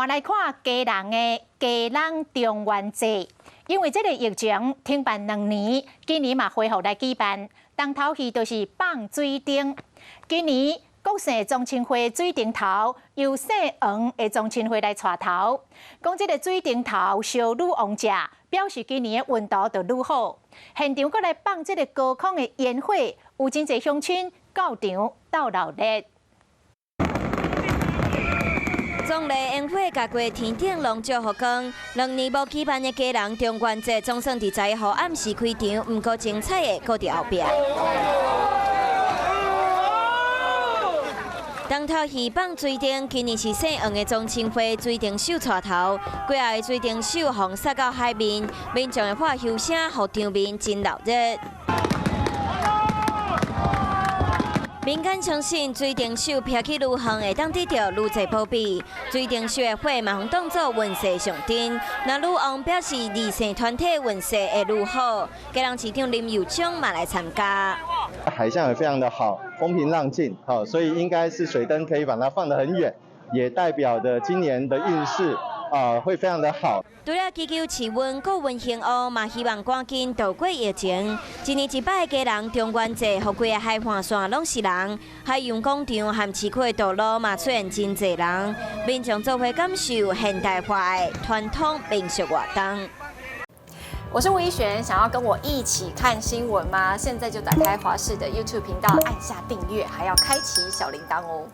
換來看基隆的基隆中元節，因為這个疫情停辦2年，今年嘛恢復來舉辦。重頭戲就是放水燈。今年郭姓宗親會水燈頭由姓黃的宗親會來帶頭，講這个水燈頭燒愈旺食，表示今年的運途就愈好。現場閣來放這个高空的煙火，有真濟鄉親到場鬥鬧熱。壯麗煙火共過天頂籠罩予光，2年無舉辦的基隆中元節總算佇11號暗時開場，毋過精彩的閣佇後壁。重頭戲放水燈，今年是姓黃的宗親會水燈秀帶頭，幾仔个水燈秀予撒到海面，民眾的歡呼聲，予場面真鬧熱。民間相信水燈秀飄去愈遠，會當得著愈濟保庇。水燈秀的火嘛，予當做運勢象徵。若愈旺表示二姓團體運勢會愈好。基隆市長林右昌嘛來參加。海象也非常的好，風平浪靜，好，所以應該是水燈可以把它放得很遠，也代表著今年的運勢啊會非常的好。除了祈求持穩、國運興旺，嘛希望趕緊渡過疫情。一年一擺的基隆中元節，予規个海岸線攏是人，海洋廣場和市區的道路嘛出現真濟人，民眾做伙感受現代化的傳統民俗活動。我是吳怡璇，想要跟我一起看新聞嗎？現在就打開華視的 YouTube 頻道，按下訂閱，還要開啟小鈴鐺哦。